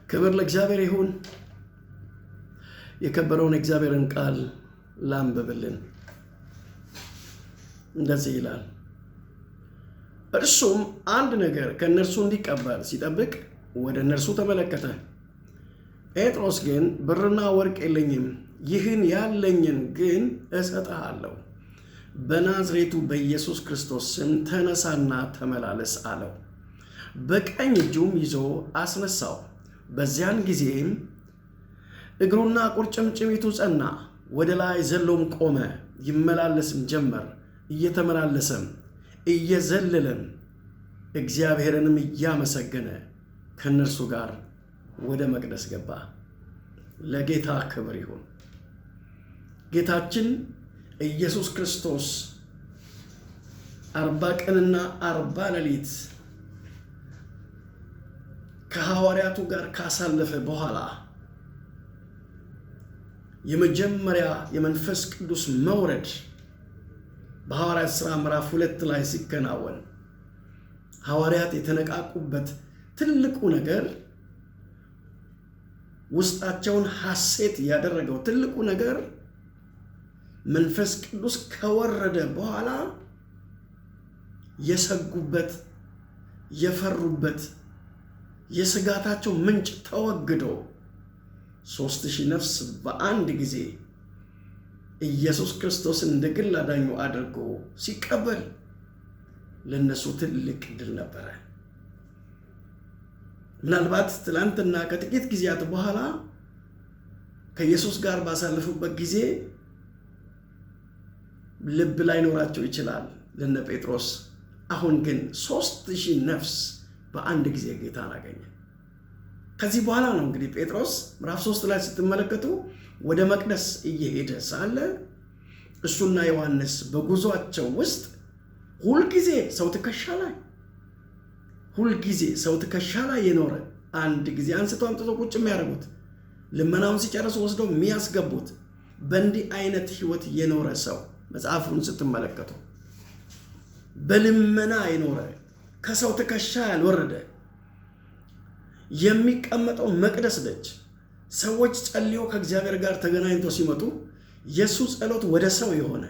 ክብር ለእግዚአብሔር ይሁን። የከበረውን የእግዚአብሔርን ቃል ላንብብልን። እንደዚህ ይላል። እርሱም አንድ ነገር ከእነርሱ እንዲቀበል ሲጠብቅ ወደ እነርሱ ተመለከተ። ጴጥሮስ ግን ብርና ወርቅ የለኝም፣ ይህን ያለኝን ግን እሰጥሃለሁ፣ በናዝሬቱ በኢየሱስ ክርስቶስ ስም ተነሳና ተመላለስ አለው። በቀኝ እጁም ይዞ አስነሳው። በዚያን ጊዜም እግሩና ቁርጭምጭሚቱ ጸና፣ ወደ ላይ ዘሎም ቆመ፣ ይመላለስም ጀመር። እየተመላለሰም እየዘለለም እግዚአብሔርንም እያመሰገነ ከእነርሱ ጋር ወደ መቅደስ ገባ። ለጌታ ክብር ይሁን። ጌታችን ኢየሱስ ክርስቶስ 40 ቀንና 40 ሌሊት ከሐዋርያቱ ጋር ካሳለፈ በኋላ የመጀመሪያ የመንፈስ ቅዱስ መውረድ በሐዋርያት ሥራ ምዕራፍ 2 ላይ ሲከናወን ሐዋርያት የተነቃቁበት ትልቁ ነገር፣ ውስጣቸውን ሐሴት ያደረገው ትልቁ ነገር፣ መንፈስ ቅዱስ ከወረደ በኋላ የሰጉበት፣ የፈሩበት የስጋታቸው ምንጭ ተወግዶ 3000 ነፍስ በአንድ ጊዜ ኢየሱስ ክርስቶስን እንደ ግል አዳኙ አድርጎ ሲቀበል ለእነሱ ትልቅ ድል ነበረ። ምናልባት ትላንትና ከጥቂት ጊዜያት በኋላ ከኢየሱስ ጋር ባሳለፉበት ጊዜ ልብ ላይኖራቸው ይችላል ለነ ጴጥሮስ። አሁን ግን 3000 ነፍስ በአንድ ጊዜ ጌታን አገኘ። ከዚህ በኋላ ነው እንግዲህ ጴጥሮስ ምዕራፍ 3 ላይ ስትመለከቱ ወደ መቅደስ እየሄደ ሳለ እሱና ዮሐንስ በጉዟቸው ውስጥ ሁልጊዜ ሰው ትከሻ ላይ፣ ሁልጊዜ ሰው ትከሻ ላይ የኖረ፣ አንድ ጊዜ አንስቶ አምጥቶ ቁጭ የሚያደርጉት፣ ልመናውን ሲጨርሱ ወስደው የሚያስገቡት፣ በእንዲህ አይነት ህይወት የኖረ ሰው፣ መጽሐፉን ስትመለከቱ በልመና የኖረ፣ ከሰው ትከሻ ያልወረደ፣ የሚቀመጠው መቅደስ ደጅ፣ ሰዎች ጸልዮ ከእግዚአብሔር ጋር ተገናኝቶ ሲመጡ የእሱ ጸሎት ወደ ሰው የሆነ፣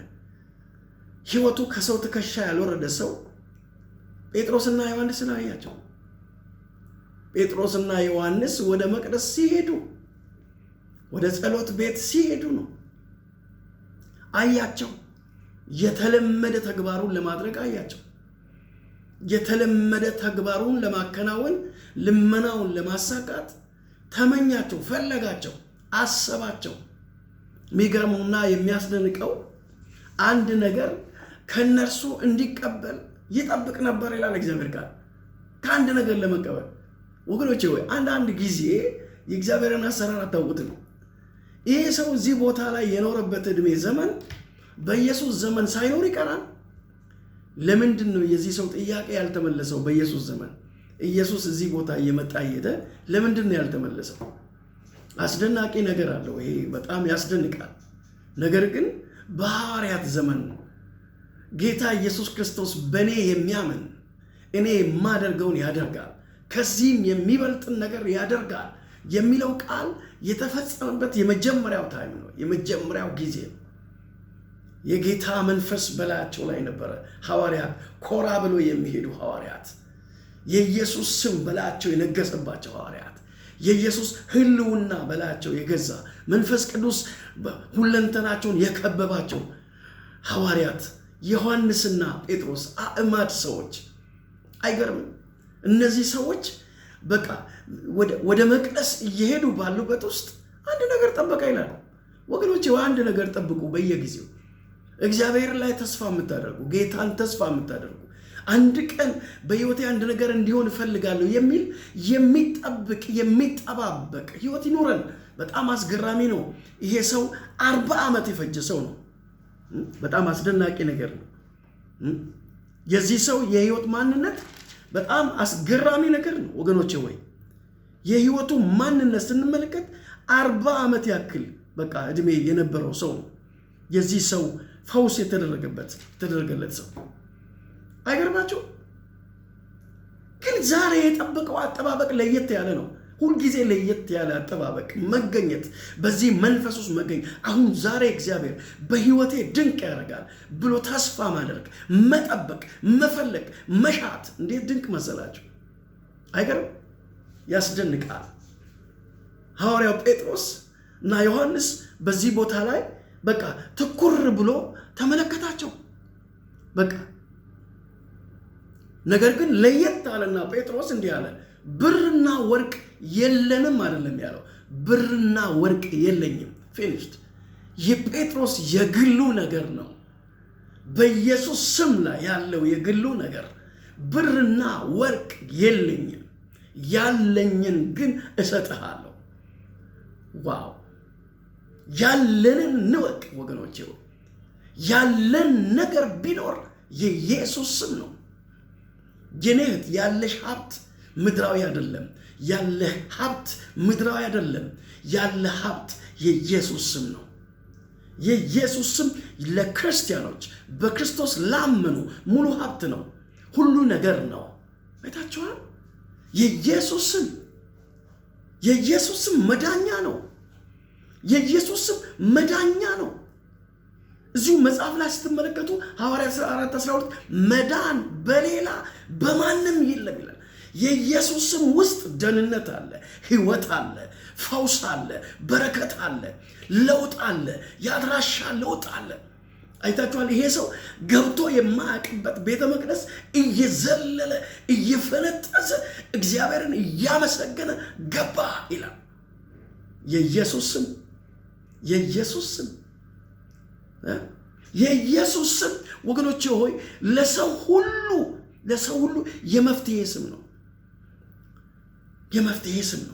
ህይወቱ ከሰው ትከሻ ያልወረደ ሰው ጴጥሮስና ዮሐንስን አያቸው። ጴጥሮስና ዮሐንስ ወደ መቅደስ ሲሄዱ፣ ወደ ጸሎት ቤት ሲሄዱ ነው አያቸው። የተለመደ ተግባሩን ለማድረግ አያቸው። የተለመደ ተግባሩን ለማከናወን፣ ልመናውን ለማሳካት ተመኛቸው፣ ፈለጋቸው፣ አሰባቸው። የሚገርመውና የሚያስደንቀው አንድ ነገር ከነርሱ እንዲቀበል ይጠብቅ ነበር ይላል እግዚአብሔር ቃል። ከአንድ ነገር ለመቀበል፣ ወገኖቼ ወይ አንዳንድ ጊዜ የእግዚአብሔርን አሰራር አታውቁትም። ይሄ ሰው እዚህ ቦታ ላይ የኖረበት ዕድሜ ዘመን በኢየሱስ ዘመን ሳይኖር ይቀራል። ለምንድን ነው የዚህ ሰው ጥያቄ ያልተመለሰው? በኢየሱስ ዘመን ኢየሱስ እዚህ ቦታ እየመጣ እየሄደ ለምንድን ነው ያልተመለሰው? አስደናቂ ነገር አለው። ይሄ በጣም ያስደንቃል። ነገር ግን በሐዋርያት ዘመን ጌታ ኢየሱስ ክርስቶስ በእኔ የሚያምን እኔ የማደርገውን ያደርጋል፣ ከዚህም የሚበልጥን ነገር ያደርጋል የሚለው ቃል የተፈጸመበት የመጀመሪያው time ነው፣ የመጀመሪያው ጊዜ ነው። የጌታ መንፈስ በላያቸው ላይ ነበረ። ሐዋርያት፣ ኮራ ብሎ የሚሄዱ ሐዋርያት፣ የኢየሱስ ስም በላያቸው የነገሰባቸው ሐዋርያት፣ የኢየሱስ ሕልውና በላያቸው የገዛ፣ መንፈስ ቅዱስ ሁለንተናቸውን የከበባቸው ሐዋርያት ዮሐንስና ጴጥሮስ አእማድ ሰዎች፣ አይገርምም? እነዚህ ሰዎች በቃ ወደ መቅደስ እየሄዱ ባሉበት ውስጥ አንድ ነገር ጠበቀ ይላል። ወገኖች፣ አንድ ነገር ጠብቁ። በየጊዜው እግዚአብሔር ላይ ተስፋ የምታደርጉ፣ ጌታን ተስፋ የምታደርጉ፣ አንድ ቀን በህይወቴ አንድ ነገር እንዲሆን እፈልጋለሁ የሚል፣ የሚጠብቅ፣ የሚጠባበቅ ህይወት ይኑረን። በጣም አስገራሚ ነው። ይሄ ሰው 40 ዓመት የፈጀ ሰው ነው። በጣም አስደናቂ ነገር ነው። የዚህ ሰው የህይወት ማንነት በጣም አስገራሚ ነገር ነው ወገኖቼ። ወይ የህይወቱ ማንነት ስንመለከት 40 ዓመት ያክል በቃ እድሜ የነበረው ሰው ነው። የዚህ ሰው ፈውስ የተደረገለት ሰው አይገርማችሁ? ግን ዛሬ የጠበቀው አጠባበቅ ለየት ያለ ነው። ሁልጊዜ ለየት ያለ አጠባበቅ መገኘት፣ በዚህ መንፈስ ውስጥ መገኘት፣ አሁን ዛሬ እግዚአብሔር በሕይወቴ ድንቅ ያደርጋል ብሎ ተስፋ ማድረግ፣ መጠበቅ፣ መፈለግ፣ መሻት እንዴት ድንቅ መሰላችሁ! አይገርም? ያስደንቃል። ሐዋርያው ጴጥሮስ እና ዮሐንስ በዚህ ቦታ ላይ በቃ ትኩር ብሎ ተመለከታቸው። በቃ ነገር ግን ለየት አለና ጴጥሮስ እንዲህ አለ፣ ብርና ወርቅ የለንም አይደለም ያለው፣ ብርና ወርቅ የለኝም። Finished። የጴጥሮስ የግሉ ነገር ነው። በኢየሱስ ስም ላይ ያለው የግሉ ነገር ብርና ወርቅ የለኝም፣ ያለኝን ግን እሰጥሃለሁ። Wow! ያለንን እንወቅ ወገኖቼ። ያለን ነገር ቢኖር የኢየሱስ ስም ነው። የኔ እህት፣ ያለሽ ሀብት ምድራዊ አይደለም። ያለህ ሀብት ምድራዊ አይደለም። ያለ ሀብት የኢየሱስ ስም ነው። የኢየሱስ ስም ለክርስቲያኖች፣ በክርስቶስ ላመኑ ሙሉ ሀብት ነው። ሁሉ ነገር ነው። አይታችኋል። የኢየሱስ ስም፣ የኢየሱስ ስም መዳኛ ነው። የኢየሱስ ስም መዳኛ ነው። እዚሁ መጽሐፍ ላይ ስትመለከቱ ሐዋርያት ሥራ 4:12 መዳን በሌላ በማንም የለም ይላል። የኢየሱስ ስም ውስጥ ደህንነት አለ፣ ሕይወት አለ፣ ፈውስ አለ፣ በረከት አለ፣ ለውጥ አለ፣ የአድራሻ ለውጥ አለ። አይታችኋል። ይሄ ሰው ገብቶ የማያውቅበት ቤተ መቅደስ እየዘለለ፣ እየፈነጠዘ፣ እግዚአብሔርን እያመሰገነ ገባ ይላል። የኢየሱስ ስም፣ የኢየሱስ ስም፣ የኢየሱስ ስም ወገኖቼ ሆይ፣ ለሰው ሁሉ የመፍትሄ ስም ነው። የመፍትሄ ስም ነው።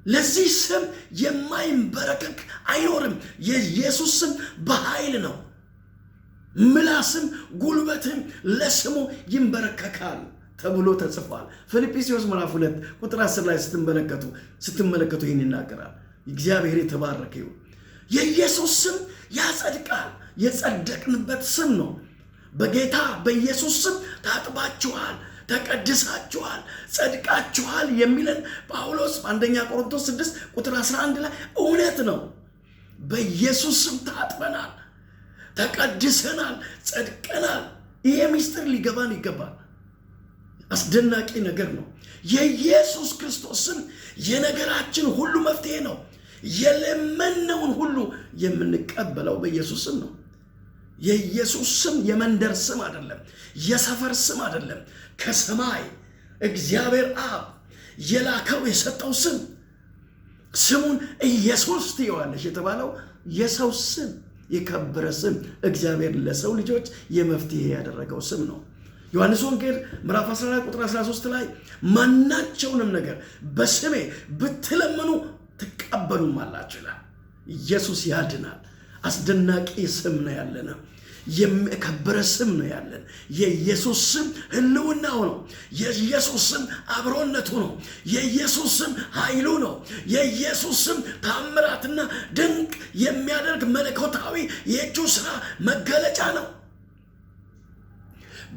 ለዚህ ስም የማይንበረከክ አይኖርም። የኢየሱስ ስም በኃይል ነው። ምላስም ጉልበትም ለስሙ ይንበረከካል ተብሎ ተጽፏል። ፊልጵስዩስ ምዕራፍ 2 ቁጥር 10 ላይ ስትመለከቱ ይህን ይናገራል። እግዚአብሔር የተባረከ ይሁን። የኢየሱስ ስም ያጸድቃል። የጸደቅንበት ስም ነው። በጌታ በኢየሱስ ስም ታጥባችኋል፣ ተቀድሳችኋል፣ ጸድቃችኋል የሚለን ጳውሎስ በአንደኛ ቆሮንቶስ 6 ቁጥር 11 ላይ እውነት ነው። በኢየሱስ ስም ታጥበናል፣ ተቀድሰናል፣ ጸድቀናል። ይሄ ምስጢር ሊገባን ይገባል። አስደናቂ ነገር ነው። የኢየሱስ ክርስቶስ ስም የነገራችን ሁሉ መፍትሄ ነው። የለመነውን ሁሉ የምንቀበለው በኢየሱስ ስም ነው። የኢየሱስ ስም የመንደር ስም አይደለም፣ የሰፈር ስም አይደለም። ከሰማይ እግዚአብሔር አብ የላከው፣ የሰጠው ስም፣ ስሙን ኢየሱስ ትዪዋለሽ የተባለው የሰው ስም፣ የከበረ ስም፣ እግዚአብሔር ለሰው ልጆች የመፍትሄ ያደረገው ስም ነው። ዮሐንስ ወንጌል ምዕራፍ 14 ቁጥር 13 ላይ ማናቸውንም ነገር በስሜ ብትለምኑ ትቀበሉማላችሁ ይላል። ኢየሱስ ያድናል። አስደናቂ ስም ነው ያለን። የከበረ ስም ነው ያለን። የኢየሱስ ስም ሕልውናው ነው። የኢየሱስ ስም አብሮነቱ ነው። የኢየሱስ ስም ኃይሉ ነው። የኢየሱስ ስም ታምራትና ድንቅ የሚያደርግ መለኮታዊ የእጁ ሥራ መገለጫ ነው።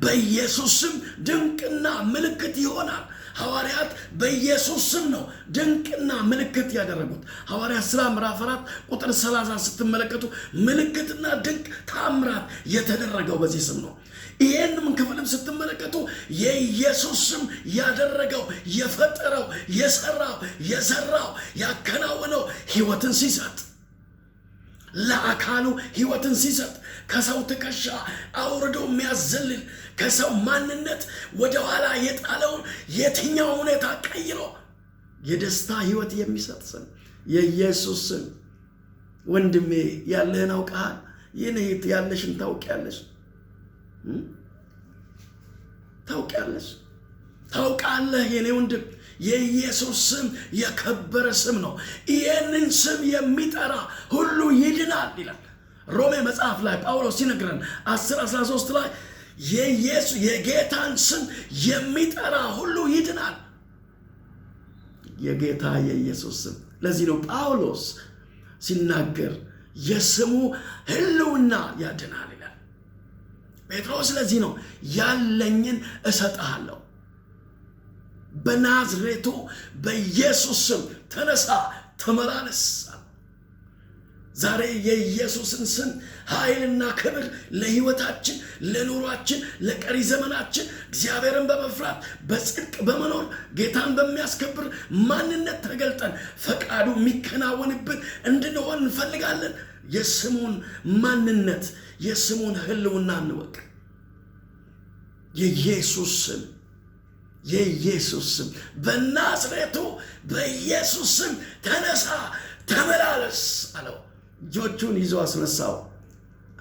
በኢየሱስ ስም ድንቅና ምልክት ይሆናል። ሐዋርያት በኢየሱስ ስም ነው ድንቅና ምልክት ያደረጉት። ሐዋርያት ሥራ ምዕራፍ 4 ቁጥር 30 ስትመለከቱ ምልክትና ድንቅ ታምራት የተደረገው በዚህ ስም ነው። ይህንም ክፍልም ስትመለከቱ የኢየሱስ ስም ያደረገው፣ የፈጠረው፣ የሰራው፣ የዘራው፣ ያከናወነው፣ ሕይወትን ሲሰጥ፣ ለአካሉ ሕይወትን ሲሰጥ፣ ከሰው ትከሻ አውርዶ የሚያዘልል፣ ከሰው ማንነት ወደኋላ የጣለውን የትኛው ሁኔታ ቀይሮ የደስታ ሕይወት የሚሰጥ ስም የኢየሱስ ስም። ወንድሜ፣ ያለህን አውቀሃል። የኔ እህት፣ ያለሽን ታውቂያለሽ፣ ታውቂያለሽ፣ ታውቃለህ የኔ ወንድም። የኢየሱስ ስም የከበረ ስም ነው። ይህንን ስም የሚጠራ ሁሉ ይድናል ይላል። ሮሜ መጽሐፍ ላይ ጳውሎስ ሲነግረን 10 13 ላይ የኢየሱስ የጌታን ስም የሚጠራ ሁሉ ይድናል። የጌታ የኢየሱስ ስም። ለዚህ ነው ጳውሎስ ሲናገር የስሙ ሕልውና ያድናል ይላል። ጴጥሮስ ለዚህ ነው ያለኝን እሰጥሃለሁ። በናዝሬቱ በኢየሱስ ስም ተነሳ፣ ተመላለስ። ዛሬ የኢየሱስን ስም ኃይልና ክብር ለሕይወታችን፣ ለኑሯችን፣ ለቀሪ ዘመናችን እግዚአብሔርን በመፍራት በጽድቅ በመኖር ጌታን በሚያስከብር ማንነት ተገልጠን ፈቃዱ የሚከናወንብን እንድንሆን እንፈልጋለን። የስሙን ማንነት የስሙን ሕልውና እንወቅ። የኢየሱስ ስም፣ የኢየሱስ ስም፣ በናዝሬቱ በኢየሱስ ስም ተነሳ፣ ተመላለስ አለው። እጆቹን ይዞ አስነሳው።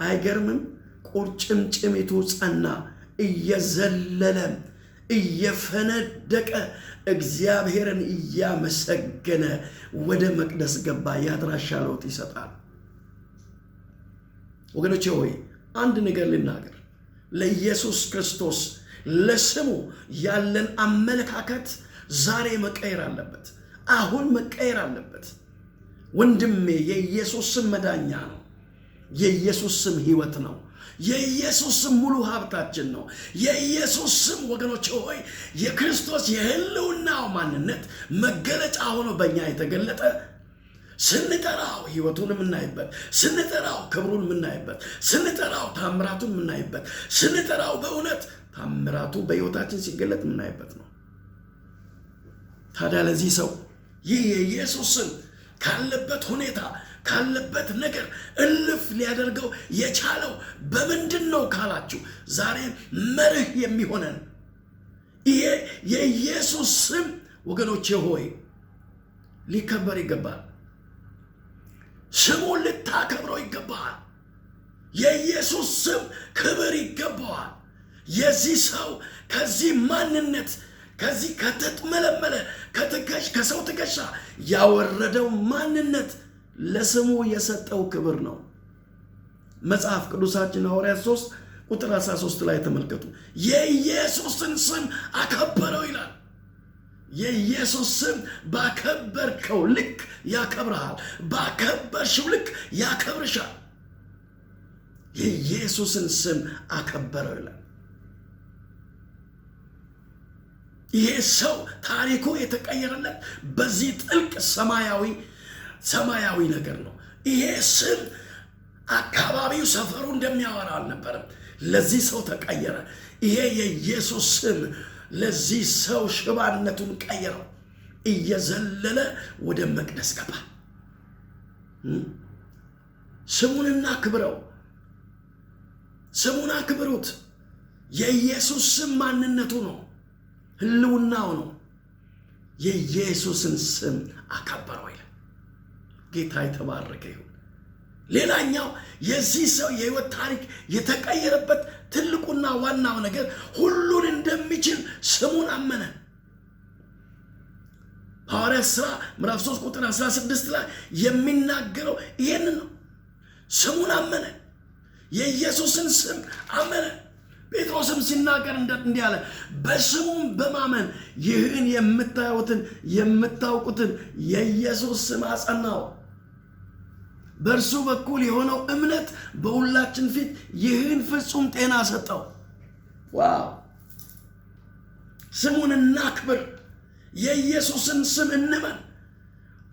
አይገርምም? ቁርጭምጭሚቱ ጸና። እየዘለለ እየፈነደቀ እግዚአብሔርን እያመሰገነ ወደ መቅደስ ገባ። የአድራሻ ለውጥ ይሰጣል። ወገኖቼ ሆይ፣ አንድ ነገር ልናገር። ለኢየሱስ ክርስቶስ ለስሙ ያለን አመለካከት ዛሬ መቀየር አለበት። አሁን መቀየር አለበት። ወንድሜ፣ የኢየሱስ ስም መዳኛ ነው። የኢየሱስ ስም ሕይወት ነው። የኢየሱስ ስም ሙሉ ሀብታችን ነው። የኢየሱስ ስም፣ ወገኖች ሆይ፣ የክርስቶስ የሕልውናው ማንነት መገለጫ ሆኖ በእኛ የተገለጠ፣ ስንጠራው ሕይወቱን የምናይበት፣ ስንጠራው ክብሩን የምናይበት፣ ስንጠራው ታምራቱን የምናይበት፣ ስንጠራው በእውነት ታምራቱ በሕይወታችን ሲገለጥ የምናይበት ነው። ታዲያ ለዚህ ሰው ይህ የኢየሱስ ስም ካለበት ሁኔታ፣ ካለበት ነገር እልፍ ሊያደርገው የቻለው በምንድን ነው ካላችሁ፣ ዛሬ መርህ የሚሆነን ይሄ የኢየሱስ ስም፣ ወገኖቼ ሆይ፣ ሊከበር ይገባል። ስሙን ልታከብረው ይገባል። የኢየሱስ ስም ክብር ይገባዋል። የዚህ ሰው ከዚህ ማንነት፣ ከዚህ ከተጥመለመለ ከሰው ትከሻ ያወረደው ማንነት ለስሙ የሰጠው ክብር ነው። መጽሐፍ ቅዱሳችን ሐዋርያት 3 ቁጥር 13 ላይ ተመልከቱ። የኢየሱስን ስም አከበረው ይላል። የኢየሱስ ስም ባከበርከው ልክ ያከብረሃል፣ ባከበርሽው ልክ ያከብርሻል። የኢየሱስን ስም አከበረው ይላል። ይሄ ሰው ታሪኩ የተቀየረለት በዚህ ጥልቅ ሰማያዊ ነገር ነው። ይሄ ስም አካባቢው ሰፈሩ እንደሚያወራ አልነበረም። ለዚህ ሰው ተቀየረ። ይሄ የኢየሱስ ስም ለዚህ ሰው ሽባነቱን ቀየረው። እየዘለለ ወደ መቅደስ ገባ። ስሙን እናክብረው። ስሙን አክብሩት። የኢየሱስ ስም ማንነቱ ነው፣ ህልውናው ነው። የኢየሱስን ስም አከበረው ይላል። ጌታ የተባረከ ይሁን። ሌላኛው የዚህ ሰው የህይወት ታሪክ የተቀየረበት ትልቁና ዋናው ነገር ሁሉን እንደሚችል ስሙን አመነ። ሐዋርያት ሥራ ምዕራፍ 3 ቁጥር 16 ላይ የሚናገረው ይሄንን ነው። ስሙን አመነ። የኢየሱስን ስም አመነ። ጴጥሮስም ሲናገር እንዲህ አለ፣ በስሙም በማመን ይህን የምታዩትን የምታውቁትን የኢየሱስ ስም አጸናው። በእርሱ በኩል የሆነው እምነት በሁላችን ፊት ይህን ፍጹም ጤና ሰጠው። Wow! ስሙን እናክብር። የኢየሱስን ስም እንመን።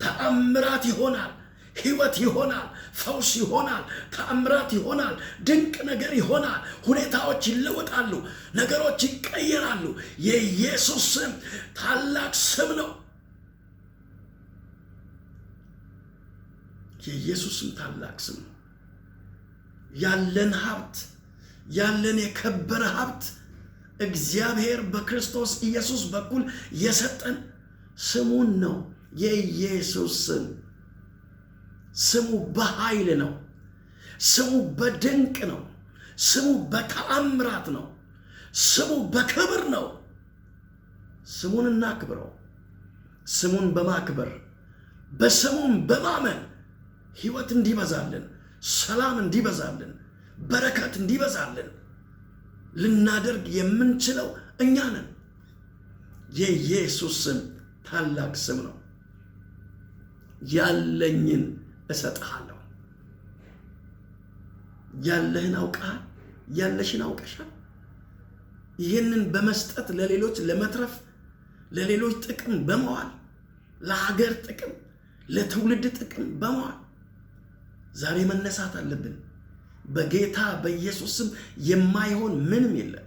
ተአምራት ይሆናል። ሕይወት ይሆናል። ፈውስ ይሆናል። ተአምራት ይሆናል። ድንቅ ነገር ይሆናል። ሁኔታዎች ይለወጣሉ። ነገሮች ይቀየራሉ። የኢየሱስ ስም ታላቅ ስም ነው። የኢየሱስ ስም ታላቅ ስም ነው። ያለን ሀብት፣ ያለን የከበረ ሀብት፣ እግዚአብሔር በክርስቶስ ኢየሱስ በኩል የሰጠን ስሙን ነው። የኢየሱስ ስም፣ ስሙ በኃይል ነው። ስሙ በድንቅ ነው። ስሙ በተአምራት ነው። ስሙ በክብር ነው። ስሙን እናክብረው። ስሙን በማክበር በስሙም በማመን ሕይወት እንዲበዛልን፣ ሰላም እንዲበዛልን፣ በረከት እንዲበዛልን ልናደርግ የምንችለው እኛ ነን። የኢየሱስ ስም ታላቅ ስም ነው። ያለኝን እሰጥሃለሁ። ያለህን አውቀሃል፣ ያለሽን አውቀሻል። ይህንን በመስጠት ለሌሎች ለመትረፍ ለሌሎች ጥቅም በመዋል፣ ለሀገር ጥቅም፣ ለትውልድ ጥቅም በመዋል ዛሬ መነሳት አለብን። በጌታ በኢየሱስ ስም የማይሆን ምንም የለም።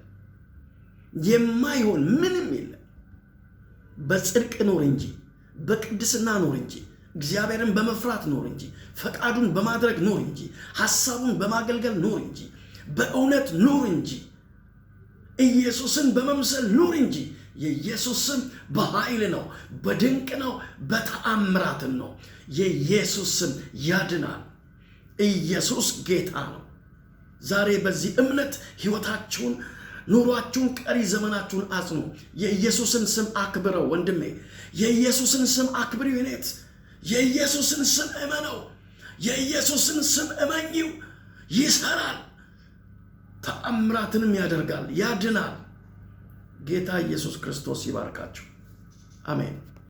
የማይሆን ምንም የለም። በጽድቅ ኖር እንጂ፣ በቅድስና ኖር እንጂ፣ እግዚአብሔርን በመፍራት ኖር እንጂ፣ ፈቃዱን በማድረግ ኖር እንጂ፣ ሐሳቡን በማገልገል ኖር እንጂ፣ በእውነት ኑር እንጂ፣ ኢየሱስን በመምሰል ኑር እንጂ። የኢየሱስ ስም በኃይል ነው፣ በድንቅ ነው፣ በተአምራትም ነው። የኢየሱስ ስም ያድናል። ኢየሱስ ጌታ ነው። ዛሬ በዚህ እምነት ሕይወታችሁን፣ ኑሯችሁን፣ ቀሪ ዘመናችሁን አጽኑ። የኢየሱስን ስም አክብረው ወንድሜ። የኢየሱስን ስም አክብሪው እህቴ። የኢየሱስን ስም እመነው። የኢየሱስን ስም እመኚው። ይሰራል፣ ተአምራትንም ያደርጋል፣ ያድናል። ጌታ ኢየሱስ ክርስቶስ ይባርካችሁ። አሜን።